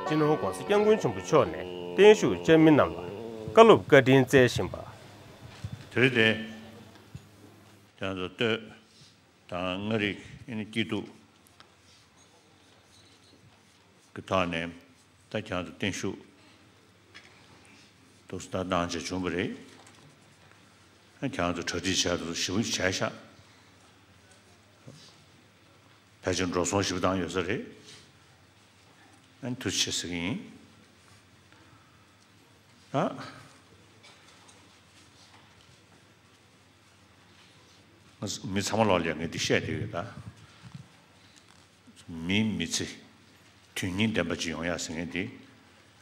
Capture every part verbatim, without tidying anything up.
སྤྱི་ནོར་༧གོང་ས་༧སྐྱབས་མགོན་ཆེན་པོ་མཆོག་ནས་བརྟན་བཞུགས་བཅར་མི་རྣམས་ལ་བཀའ་སློབ་བཀའ་དྲིན་སྩལ་བཞིན་པ། དེ་རིང་དེ་ཁྱེད་རང་ཚོ་སྟོད་དང་མངའ་རིས་ཨ་ནི་སྐྱིད་སྡུག་གི་ཐོག་ནས་ད་ཁྱེད་རང་ཚོ་བརྟན་བཞུགས་ཏོག་ཙམ་ལྟ་སྟངས་ཅིག་བྱུང་བ་རེད། ཁྱེད་རང་ཚོ་གྲ་སྒྲིག་བྱས་འདུག་ཞེ་པོ་བྱས་ཤག་ཕལ་ཆེར་འགྲོ་སོང་ཞེ་པོ་བཏང་ཡོད་ས་རེད། ཨ་ནི་ཐུགས་རྗེ་ཆེ་ཟེར་གྱི་ཡིན། ད་ང་མི་ཚང་མ་ལོག་ལ་ངས་འདི་བཤད་བསྡད་ཡོད་ད། མིའི་མི་ཚེ་དོན་སྙིང་ལྡན་པ་ཅིག་ཡོང་ཡག་ཟེར་མཁན་དེ་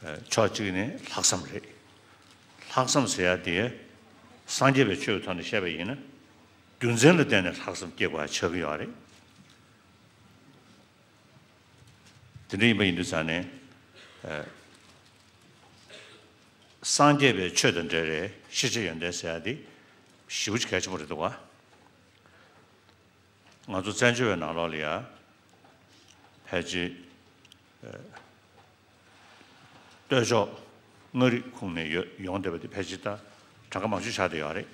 ཕྱོགས་གཅིག་ནས་ལྷག་བསམ་རེད། ལྷག་བསམ་ཟེར་ཡག་དེ་སངས་རྒྱས་པའི་ཆོས་ཀྱི་ཐོག་ནས་བཤད་པ་ཡིན་ན་རྒྱུ་མཚན་ལ་བརྟེན་ནས་ལྷག་བསམ་སྐྱེ་དགོས་ཡག་ཆགས་ཀྱི་ཡོད་རེད། དེ་འདྲ་ཡིན་པ་ཡིན་དུས་ཙང་ནས། ཨ། སངས་རྒྱས་པའི་ཆོས་དང་འབྲེལ་བའི་ཤེས་བྱ་ཡོན་ཏན་ཟེར་ཡག་དེ་ཞེ་པོ་ཅིག་གལ་ཆེན་པོ་རེད་འདུག་བ། ང་ཚོ་བཙན་བྱོལ་བའི་ནང་ལོགས་ལ་ཡ་ཕལ་ཆེར་ཨ། སྟོད་ཕྱོགས་མངའ་རིས་ཁོངས་ནས་ཡོ་ཡོང་བསྡད་པ་དེ་ཕལ་ཆེར་ད་གྲངས་ཀ་མང་ཤོས་ཆགས་བསྡད་ཡོད་རེད།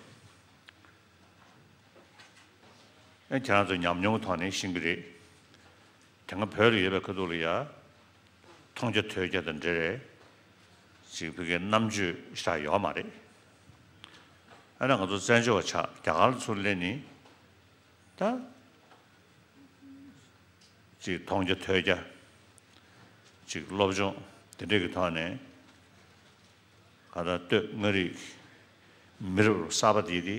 ཨེ་ཁྱེད་རང་ཚོ་ཉམས་མྱོང་གི་ཐོག་ནས་ཤེས་ཀྱི་རེད། དེ་སྔ་བོད་ལ་ཡོད་པའི་ཁ་ཐུག་ལ་ཡ། མཐོང་རྒྱ་ཐོས་རྒྱ་དང་འབྲེལ་བའི་ཅིག་ཕ་གིའི་རྣམ་དཔྱོད་ཞེ་དྲག་ཡོད་མ་རེད། ཨ་ནི་ང་ཚོ་བཙན་བྱོལ་བ་ཆགས་རྒྱ་གར་ལ་ཚུར་སླེབས་ནས་ད་ཅིག་མཐོང་རྒྱ་ཐོས་རྒྱ་ཅིག་སློབ་སྦྱོང་དེ་འདྲས་ཀྱི་ཐོག་ནས་ག་ད་སྟོད་མངའ་རིས་མི་རབས་གསར་པ་དེ་དེ།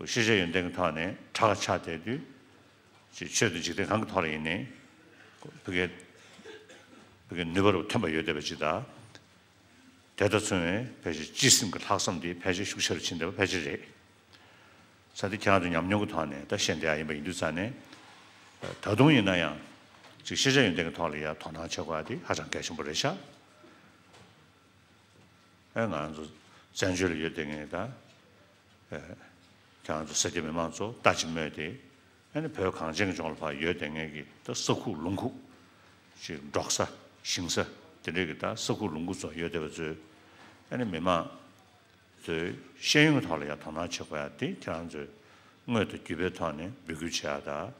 ཤེས་བྱ་ཡོན་ཏན་གྱི་ཐོག་ནས་དྲག་ཆགས་བསྡད་དུས། ཅིག་ཆོས་དང་འཇིག་རྟེན་གང་གི་ཐོག་ལ་ཡིན་ནའི། ཕ་གིའི་ཕ་གིའི་ནུས་པ་རུ་ཐོན་པ་ཡོད་བསྡད་པ་ཅིག་དང་། དེ་དང་མཚུངས་པའི་ཕལ་ཆེར་སྤྱི་སེམས་ཀྱི་ལྷག་བསམ་དེ་ཕལ་ཆེར་ཤུགས་ཆེ་རུ་ཕྱིན་བསྡད་པ་ཕལ་ཆེར་རེད། ས་དེ་ཁྱེད་རང་ཚོ་ཉམས་མྱོང་གི་ཐོག་ནས་ད་བཤད་བསྡད་ཡ་ཡིན་པ་ཡིན་དུས་ཙང་ནས། ད་དུང་ཡིན་ན་ཡང་། ཅིག་ཤེས་བྱ་ཡོན་ཏན་གྱི་ཐོག་ལ་ཡ་དོ་སྣང་བྱེད་དགོས་ཡ་དེ་ཧ་ཅང་གལ་ཆེན་པོ་རེད་ཤག་ཨེ་ང་ཚོ་བཙན་བྱོལ་ལ་ཡོད་བསྡད་མཁན་དང་། ཨེ་ཁྱེད་རང་ཚོ་ས་སྐྱ་མི་མང་ཚོ་ལྟ་ཅི་སྨོས་ཏེ། ཨ་ནི་བོད་གངས་ཅན་གྱི་ལྗོངས་ལ་ཕར་ཡོད་བསྡད་མཁན་གྱི་ད་ས་ཁུག་ལུང་ཁུག་ཅིག་འབྲོག་ས་ཞིང་ས་དེ་འདྲས་ཀྱི་ད་ས་ཁུག་ལུང་ཁུག་ཚོ་ཡོད་བསྡད་པ་ཚོས། ཨ་ནི་མི་མང་ཚོའི་ཤེས་ཡོན་གྱི་ཐོག་ལ་ཡང་དོ་སྣང་བྱེད་དགོས་ཡ་དེ་ཁྱེད་རང་ཚོས་དངོས་དང་བརྒྱུད་པའི་ཐོག་ནས་འབོད་སྐུལ་བྱེད་ཡ་དང་།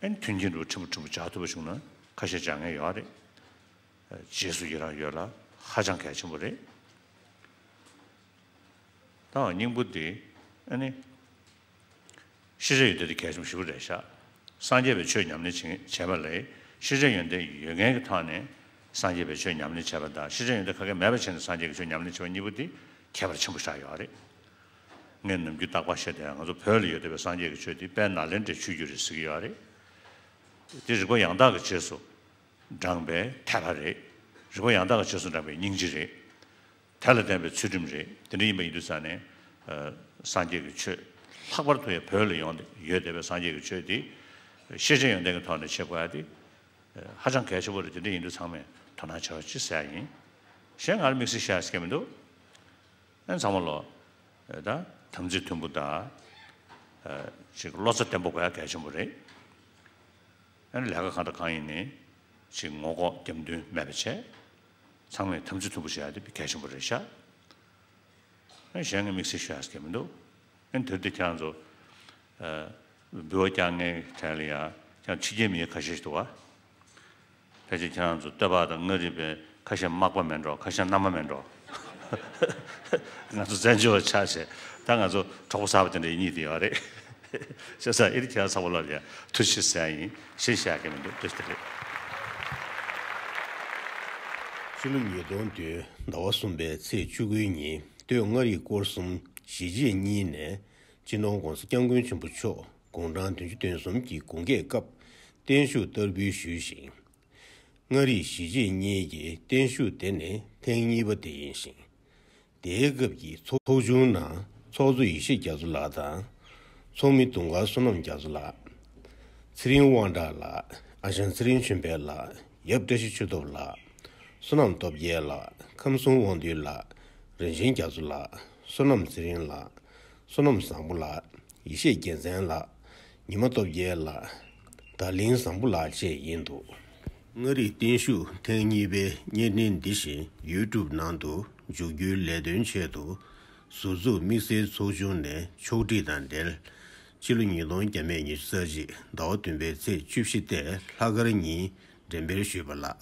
ཨ་ནི་མཐུན་རྐྱེན་འདྲ་བོ་ཕྲན་བུ་ཕྲན་བུ་སྦྱར་ཐུབ་པ་བྱུང་ན་ཁ་ཤས་སྦྱར་མཁན་ཡོད་རེད། རྗེས་སུ་ཡི་རང་ཡོད་ལ་ཧ་ཅང་གལ་ཆེན་པོ་རེད། ད་སྙིང་པོ་འདི་ཨ་ནི་ཤེས་བྱ་ཡོད་དེ་འདི་གལ་ཆེན་པོ་ཞེ་པོ་རེད་ཤག་སངས་རྒྱས་པའི་ཆོས་ཉམས་ལེན་བྱེད་བྱས་པ་ལས་ཤེས་བྱ་ཡོན་ཏན་ཡོད་མཁན་གྱི་ཐོག་ནས་སངས་རྒྱས་པའི་ཆོས་ཉམས་ལེན་བྱས་པ་དང་ཤེས་བྱ་ཡོན་ཏན་ག་གེ་མེད་པ་བྱས་ནས་སངས་རྒྱས་ཀྱི་ཆོས་ཉམས་ལེན་བྱས་པ་གཉིས་པོ་འདི་ཁྱད་པར་ཆེན་པོ་ཞིག་ཡོད་རེད། ངས་ནམ་རྒྱུན་རྟག་པར་བཤད་དེ་ང་ཚོ་བོད་ལ་ཡོད་བསྡད་པའི་སངས་རྒྱས་ཀྱི་ཆོས་འདི་དཔལ་ནཱ་ལེནྡྲའི་ཆོས་བརྒྱུད་རེད་ཟེར་གྱི་ཡོད་རེད། དེ་རིག་པ་ཡང་དག་གི་རྗེས་སུ་འབྲངས་པའི་ཐེག་པ་རེད། རིག་པ་ཡང་དག་གི་རྗེས་སུ་འབྲངས་པའི་སྙིང་རྗེ་རེད། དེ་ལ་བརྟེན་པའི་ཚུལ་ཁྲིམས་རེད། དེ་འདྲ་ཡིན་པ་ཡིན་དུས་ཙང་ནས། ཨ། སངས་རྒྱས་ཀྱི་ཆོས་ལྷག་པར་དུ་ཡང་བོད་ལ་ཡོང་སྟེ་ཡོད་བསྡད་པའི་སངས་རྒྱས་ཀྱི་ཆོས་འདི་ཤེས་བྱ་ཡོན་ཏན་གྱི་ཐོག་ནས་བྱེད་དགོས་ཡ་དེ་ཧ་ཅང་གལ་ཆེན་པོ་རེད། དེ་འདྲ་ཡིན་དུས་ཚང་མས་དོ་སྣང་བྱེད་རོགས་གྱིས་ཟེར་ཡ་ཡིན། གཞན་ང་ལ་དམིགས་བསལ་བཤད་ཡ་ཟེར་མཁན་མི་འདུག་ཨ་ནི་ཚང་མ་ལོ། ཨ། ད་དམ་ཚིག་མཐུན་པོ་དང་། ཨ། ཅིག་བློ་རྩ་བརྟན་པོ་དགོས་ཡ་གལ་ཆེན་པོ་རེད། ཨ་ནི་ལས་ཀ་གང་དང་གང་ཡིན་ནའི་ཅིག་ངོ་ལྐོག་རྒྱབ་མདུན་མེད་པ་བྱས། ཚང་མས་དམ་ཚིག་མཐུན་པོ་བྱེད་ཡ་དེ་གལ་ཆེན་པོ་རེད་ཤག་ཨ་ནི་གཞན་ངས་དམིགས་བསལ་ཞུ་ཡ་ཟེར་མི་འདུག་ཨ་ནི་དེར་དེ་ཁྱེད་རང་ཚོ། ཨ། འབུལ་བ་བསྐྱངས་མཁན་གྱི་གྲས་ལ་ཡ་ཁྱེད་རང་ཕྱི་རྒྱལ་མི་ཡུལ་ཁ་ཤས་ཤིག་འདུག་བ། ཕལ་ཆེར་ཁྱེད་རང་ཚོ་སྟོད་པ་དང་མངའ་རིས་པའི་ཁ་ཤས་མག་པ་མེད་འགྲོ། ཁ་ཤས་མནའ་མ་མེད་འགྲོ། ང་ཚོ་བཙན་བྱོལ་བ་ཆགས་བྱས་ད་ང་ཚོ་གྲོགས་པོ་གསར་པ་དེ་འདྲ་ཡིན་གཉིས་དེ་ཡོད་རེད། བྱས་ཙང་ཨེ་རི་ཁྱེད་རང་ཚང་མ་ལ་ཡ་ཐུགས་རྗེ་ཆེ་ཟེར་ཡ་ཡིན། གཞན་བཤད་ཡ་གང་མི་འདུག་ཐུགས་རྗེ་ཆེ་རེད། ཕྱི་ལོ་ཉིས་སྟོང་བདུན་ཟླ་བ་གསུམ་པའི་ཚེས་བཅུ་དགུའི་ཉིན་སྟོད་མངའ་རིས་སྐོར་གསུམ་གཞིས་བྱེས་གཉིས་ནས་སྤྱི་ནོར་༧གོང་ས་༧སྐྱབས་མགོན་ཆེན་པོ་མཆོག་དགུང་གྲངས་བདུན་ཅུ་དོན་གསུམ་གྱི་དགུང་ཀེག་སྐབས་བརྟན་བཞུགས་བསྟར་འབུལ་ཞུས་ཤིང་། མངའ་རིས་གཞིས་བྱེས་གཉིས་ཀྱི་བརྟན་བཞུགས་དེ་ནི་ཐེངས་གཉིས་པ་དེ་ཡིན་ཞིང་། དེའི་སྐབས་ཀྱི་ཚོགས་ཚོགས་ཆུང་ནང་ཚོགས་གཙོ་ཡེ་ཤེས་རྒྱ་མཚོ་ལགས་དང་། ཚོགས་མི་དུང་དཀར་བསོད་ནམས་རྒྱ་མཚོ་ལགས། ཚེ་རིང་དབང་གྲགས་ལགས། ཨ་ཞང་ཚེ་རིང་ཆོས་འཕེལ་ལགས། ཡབ་བཀྲ་ཤིས་ཆོས་སྟོབས་ལགས། བསོད་ནམས་སྟོབས་རྒྱལ་ལགས། ཁམས་གསུམ་དབང་འདུས་ལགས། རིན་ཆེན་རྒྱ་མཚོ་ལགས། བསོད་ནམས་ཚེ་རིང་ལགས། བསོད་ནམས་བཟང་པོ་ལགས། ཡེ་ཤེས་རྒྱལ་མཚན་ལགས། ཉི་མ་སྟོབས་རྒྱལ་ལགས། དར་ལིང་བཟང་པོ་ལགས་བཅས་ཡིན་འདུག་མངའ་རིས་བརྟན་བཞུགས་ཐེངས་གཉིས་པའི་བརྙན་འཕྲིན་འདི་བཞིན་ཡུ་ཊུབ་ནང་དུ་འཇུག་རྒྱུའི་ལས་དོན་ཆེད་དུ། ཟུར་འཛུགས་དམིགས་བསལ་ཚོགས་ཆུང་ནས་ཕྱོགས་སྒྲིག་དང་འབྲེལ། ཕྱི་ལོ་ཉིས་སྟོང་བརྒྱ་མེད་ཉི་ཤུ་རྩ་གཅིག་ཟླ་བ་བདུན་པའི་ཚེས་བཅུ་བཞི་སྟེ་ལྷག་དཀར་ཉིན་འགྲེམས་སྤེལ་ཞུས་པ་ལགས།